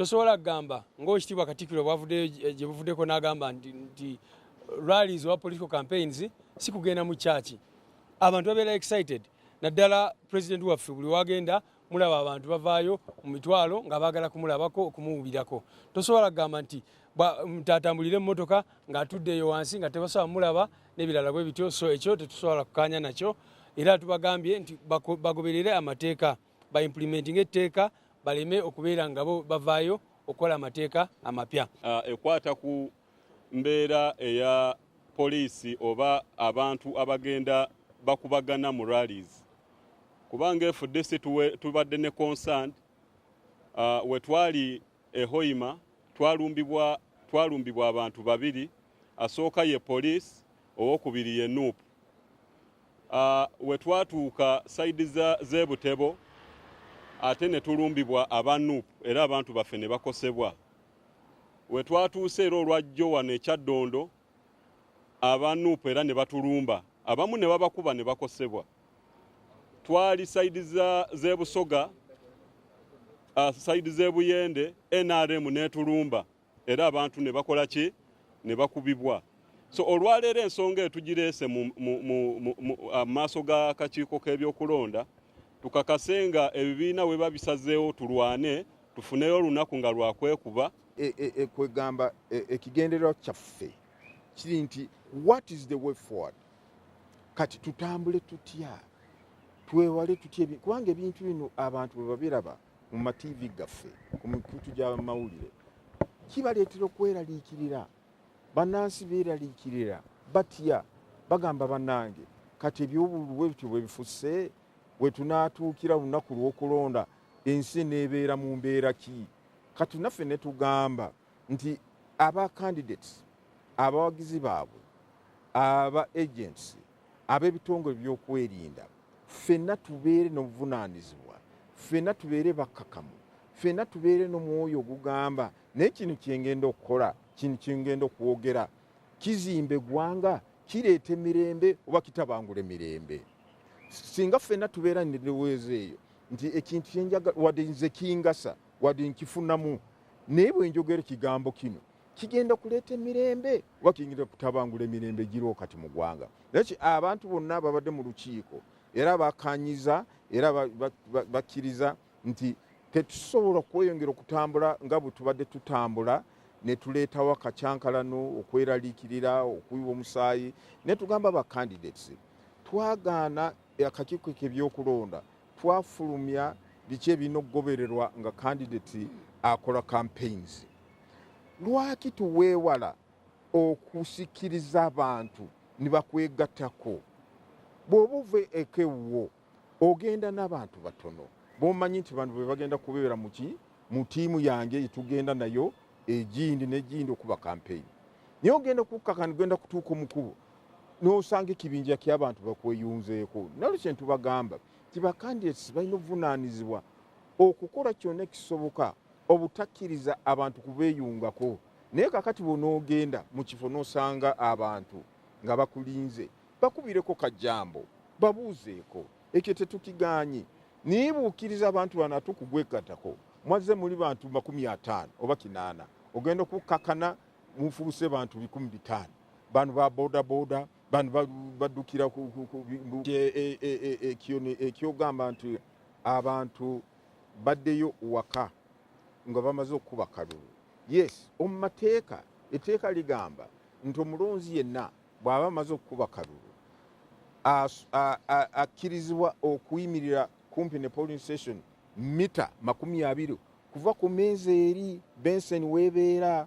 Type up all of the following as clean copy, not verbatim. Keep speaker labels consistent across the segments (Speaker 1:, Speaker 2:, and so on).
Speaker 1: Tosobola kugamba ng'Owekitiibwa Katikkiro bwavuddeyo gye buvuddeko n'agamba nti rallies oba political campaigns si kugenda mu kyaki. Abantu babeera excited, naddala pulezidenti waffe buli wagenda mulaba abantu bavaayo mu mitwalo nga baagala kumulabako, okumuwubirako. Tosobola kugamba nti tatambulire emmotoka ng'atudde eyo wansi nga tebasobola mulaba n'ebirala bwe bityo. So ekyo tetusobola kukkaanya nakyo, era tubagambye nti bagoberere amateeka, baimplementinga etteeka, baleme okubeera nga bo bavaayo okukola amateeka amapya.
Speaker 2: Ekwata ku mbeera eya poliisi oba abantu abagenda bakubagana mu rallies, kubanga FDC tubadde ne concern. We twali e Hoima twalumbibwa abantu babiri, asooka ye poliisi, owokubiri ye NUP. We twatuuka side z'e Butebo ate ne tulumbibwa aba NUP, era abantu baffe ne bakosebwa. We twatuuse era olwajjo wano e Kyaddondo, aba NUP era ne batulumba, abamu ne babakuba ne bakosebwa. Twali side z'e Busoga, side z'e Buyende, NRM n'etulumba era abantu ne bakola ki? Ne bakubibwa. So olwaleero ensonga etugireese mu maaso ga kakiiko k'ebyokulonda, tukakase nga ebibiina bwe babisazeewo tulwane, tufuneyo olunaku nga lwakwekuba.
Speaker 3: Kwegamba ekigendererwa kyaffe kiri nti what is the way forward? Kati tutambule tutya? Twewale tutya? Kubanga ebintu bino abantu bwe babiraba mu mativi gaffe, ku mikutu gy'amawulire, kibaleetera okweraliikirira. Bannansi beeraliikirira, batya, bagamba, "Bannange, kati ebyobululu bwe bityo bwe bifuse, we tunaatuukira lunaku lw'okulonda ensi eneebeera mu mbeera ki?" Kati naffe ne tugamba nti aba candidates, abawagizi baabwe, aba agents, ab'ebitongole byokwerinda, ffenna tubeere n'obuvunaanyizibwa, ffenna tubeere bakkakamu, ffenna tubeere n'omwoyo ogugamba, "Naye kino kyengenda okukola, kino kyengenda okwogera kizimba eggwanga, kireeta emirembe oba kitabangula emirembe?" Singa ffenna tubeera nerowooza eyo nti ekintu kyenjagala, wadde nze kingasa, wadde nkifunamu, naye bwe njogera ekigambo kino kigenda kuleeta emirembe oba kigenda kutabangula emirembe giriwo kati mu ggwanga? Naye abantu bonna ababadde mu lukiiko era bakanyiza era bakkiriza nti tetusobola kweyongera okutambula nga bwe tubadde tutambula ne tuleetawo akacyankalano, okweraliikirira, okuyiwa omusaayi. Ne tugamba ba candidates, twagaana akakiiko kebyokulonda twafulumya biki ebirina okugobererwa nga candidate akola campaigns. Lwaki tuweewala okusikiriza abantu ne bakwegattako? Bw'oba ova ekewwo ogenda n'abantu batono b'omanyi nti bano bwe bagenda kubeera muki mu ttiimu yange yetugenda nayo egindi negindi okuba campaign, naye ogenda kukkakana, ogenda kutuuka omukubo n'osanga ekibinja ky'abantu bakweyunzeeko. Nalwo ntubagamba nti ba candidates balina obuvunaanyizibwa okukola kyonna ekisoboka obutakkiriza abantu kubeeyungako. Naye kakati bw'onoogenda mu kifo n'osanga abantu nga bakulinze, bakubireko kajambo, babuuzeeko. Ekyo tetukigaanye, naye bw'okkiriza abantu bano ate okugwegattako, mwazze muli bantu 50 oba 80, ogenda okukkakana mufuuse bantu 500, bano ba boda boda, bano baddukira ekyogamba nti abantu baddeyo waka nga bamaze okukuba kalulu. Yes, omu mateeka, etteeka ligamba nti omulonzi yenna bw'aba amaze okukuba kalulu akkirizibwa okuyimirira kumpi ne polling station mita 20 kuva ku meeza eri benseni weebeera.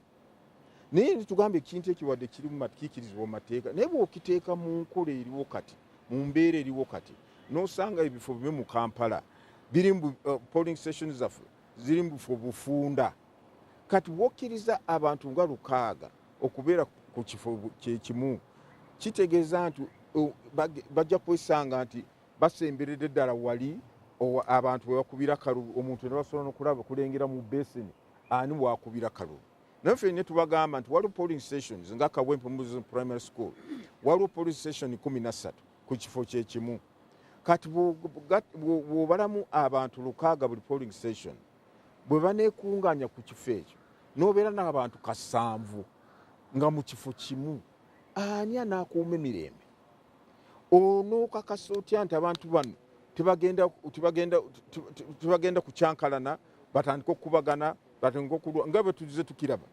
Speaker 3: Naye netugamba ekintu ekyo wadde kiri kikirizibwa mu mateeka, naye bw'okiteeka mu nkola eriwo kati, mu mbeera eriwo kati, n'osanga ebifo bimu mu Kampala biri mu polling station zaffe ziri mu bufo bufunda. Kati bw'okkiriza abantu nga 600 okubeera ku kifo kyekimu, kitegeeza nti bajja kwesanga nti basemberedde ddala wali abantu bwe bakubira kalulu, omuntu ne basobola n'okulaba kulengera mu beseni ani wakubira kalulu. Naye ffe ne tubagamba nti waliwo polling stations nga Kawempe Muslim Primary School, waliwo polling station 13 ku kifo kyekimu. Kati bw'obalamu abantu 600 buli polling station, Bwe baneekunganya ku kifo ekyo n'obeera n'abantu kasanvu nga mu kifo kimu, ani anaakuuma emirembe? Onookakasa otya nti abantu bano tebagenda kukyankalana, batandike okukubagana, batandike okulwa nga bwe tuzize tukiraba?